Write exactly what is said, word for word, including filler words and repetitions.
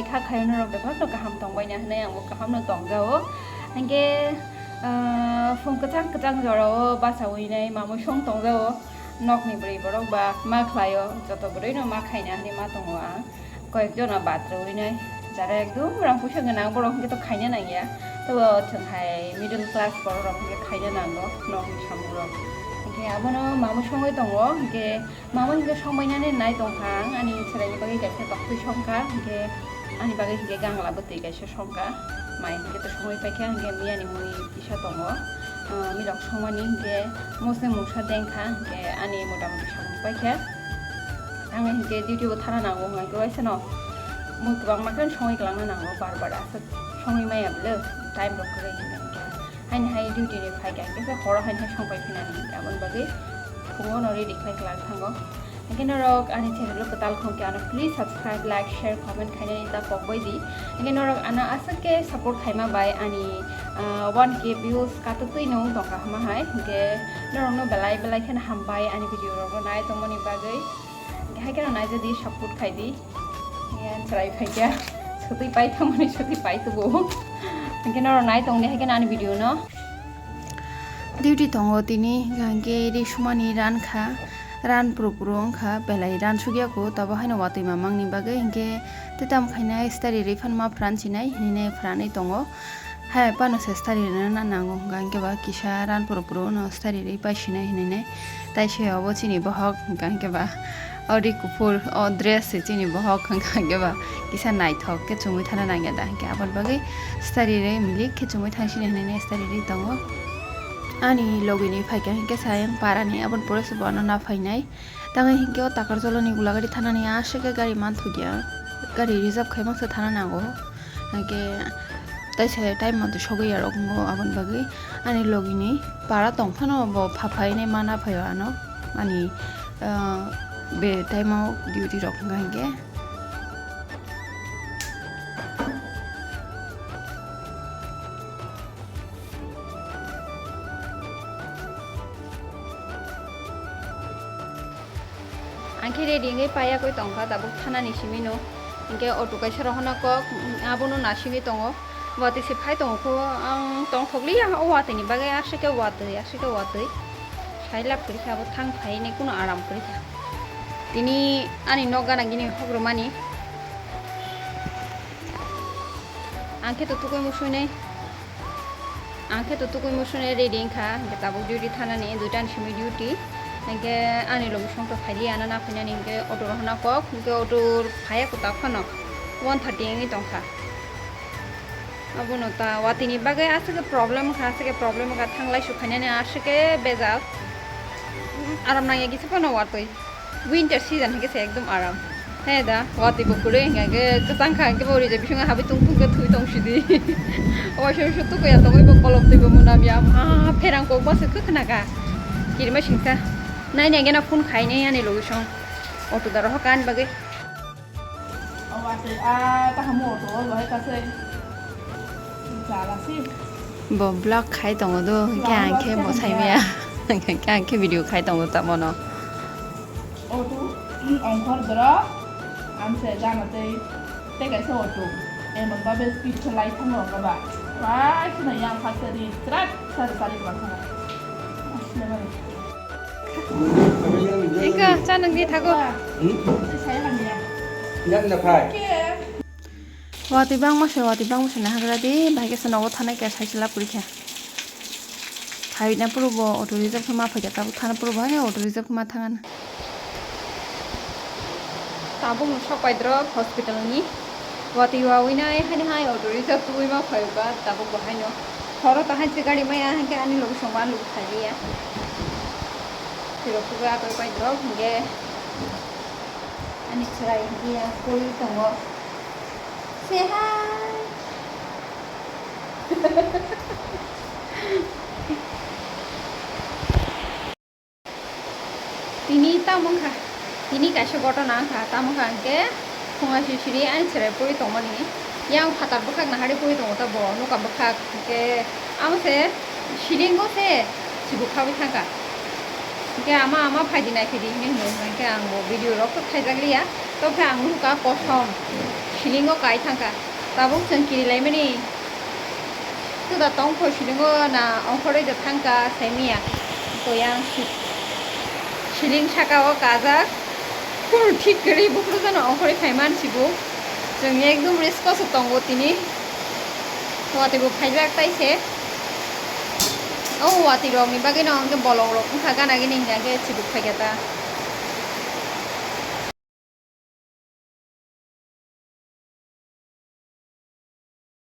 Kha khayo norok bebak no kaham tongbaina hinwi ang bo kaham no tongjao. Hinkhe, ah, phung kwchang kwchang jorao bachawi nai mamwi song tongjao. Nokni bwrwi borok ba ma khlaio, joto bwrwi no ma khaina hinwi ma tongo ang. Koyek jona bad rwi nai jara ekdum rang puisa gwnang borok hinkhe to khaina nangya. Tobo chwng hai middle class borok rok hinkhe khaina nango nokni samung rok. Hinkhe abono mamwi songwi tongo hinkhe Mama hinkhe songbainani nai tongkha ang, ani chwraini bagwi kaisa toktwi songkha, hinkhe ani bagwi hinkhe gangla bwtwi kaisa songkha, mai hinkhe to songwi paikha, hinkhe miyani mui kisa tongo, ah, milok songmani hinkhe mosle mungsa dengkha, hinkhe ani motamuti samung paikha. Ang hinkhe duty bo thana nango, hinkhe waisano mui kwbangma khe songwi kwlangna nango, bar bar aswk songwi maya bwle, time rok kwrwi hinkhe. Haini hai duty ni phaikha, hinkhe se horo haini hai songpai phinani, aboni bagwi phungo no ready khlai kwlak thango. Hinkhe norok ani channel o kwtal khong khe ano please subscribe, like, share, comment khainani ta pok bai di. Hinkhe norok ano aswk khe support khaima bai ani, ah, one K views katwtwi no wng tongkha hama hai. Hinkhe norok no belai belai kheno hambai ani video rok no nai tongmani bagwi. Hinkhe hai kheno nai jadi support khai di. Hinkhe chwrai phaikha, sotwi pai thangmani sotwi pai tubu. Hinkhe norok nai tongdi hai kheno ani video no. Duty tongo tini, hinkhe ri sumani ran kha, ran puru puru wngkha, belai ran sugya kho, tabo haino watwi mamangni bagwi, hinkhe tei tamo khaina stari ri phan ma phran sinai, hinwi phranwi tongo. Hai phano se stari rina nango, hinkhe ba kisa ran puru puru no stari ri pai sinai hinwi nai. Tai se obo chini bohok, hinkhe ba o ri kuphur, o dress se chini bohok, hinkhe ba kisa naithok khe chumui thana nangya da, hinkhe aboni bagwi stari ri milik khe chumui thang sini hinwi nai stari ri tongo. Ani logini phaikha hinkhe sayang parani, aboni pore se bo ano na phainai. Tamo hinkhe o Takarjolani Gulagari thanani aswk khe gari manthokya, gari reserve khai masa thana nango. Hinkhe taisa time mote sogwi yarok wngo, aboni bagwi ani logini para tongphano bo pha phainai mana phaio ano, ani, ah, be time o duty rok wngkha hinkhe. Ang khe ready wngwi paiya koi tongkha tabuk thanani simi no. Hinkhe auto kaisa rohorna kok, abono nasingwi tongo. Watwi se phai tongo kho, ang tongthokliya o watwi ni bagwi aswk khe watwi, aswk khe watwi. Sai lab kwrwi kha abo thang phaini kuno aram kwrwi kha. Tini ani nok gana gini hok rwmani. Ang khe to tukui musuinai. Ang khe to tukui musuinai ready wngkha, hinkhe tabuk duty thanani, duita ni simi duty. Hinkhe ani logi song to phailiya, ano na phainani hinkhe auto rohorna kok, hinkhe auto phaiya kwtal phano one thirty wngwi tongkha. Abono ta watwi ni bagwi aswk khe problem wngkha, aswk khe problem wngkha, thanglai su phainani aswk khe bejal. Aram nangya kisa phano watwi. Winter season hinkhe se ekdom aram. He da, watwi bo kwrwi hinkhe kwchang kha hinkhe bo rija bisingo habwi tung tung khe thwi tong sidi. Obo se se tukya tongwi bo kolok twi bo mwnam ya. Ah, pherang kok bo se khwkhwna kha. Kirima singsa. Nai nai gena phone khai nai ani logi song. Auto daro ho kan bagwi. Bo vlog khai tongo do, hinkhe ang khe bo saimaya. Hinkhe ang khe video khai tongo tamono. Auto, mm, ongkhor borok, ang se gana tei, tei kaisa auto. Emon babe speed khe lai thango kaba. Wai, kheno yang phaisa ri, chrat, chrat, chari kaba thango. Asle mani. Ika, cha nang di thago. Hmm? Yang na phai. Watwi bangma se, watwi bangma se nahargra di, bahai khe se nogo thanai khe sai se lab kwrwi kha. Phaina puro bo auto reserve khe ma phaikha, tabuk thana puro bo haino auto reserve khe ma thangana. Tabuk no sok pai drop hospital ni. Watwi wawi nai haino hai auto reserve twi ma phaio ba, tabuk bo haino. Horo to hai se gari maya, hinkhe ani logi songma ani logi phai liya. Tirok twi akoi pai drop, hinkhe ani chwrai hinkhe ya koi tongo. Say hi. Tini tamo wngkha, tini kaisa gotona wngkha, tamo wngkha hinkhe phunga sisiri ani chwrai pori tongmani, yang phatar bwkhak nahari pori tongo ta bo nokha bwkhak, hinkhe amo se silingo se sibuk khawi thangkha, hinkhe ama ama phaidi naithidi hinwi hino, hinkhe ang bo video rok khaijak liya, tokhe ang nukkha kosom. Silingo kai thangkha. Tabuk chwng kiri laimani. Tuda tongkho silingo na ongkhorwi da thangkha saimiya. Koyang si-, siling saka o kajak. Kunu thik kwrwi buphuru jano ongkhorwi phaiman sibu. Chwng ekdum risk o se tongo tini. Watwi bo phaijak taise. O watwi rokni bagwi no hwnkhe bolong rok wngkha gana gini hwnkhe sibuk phaikha ta.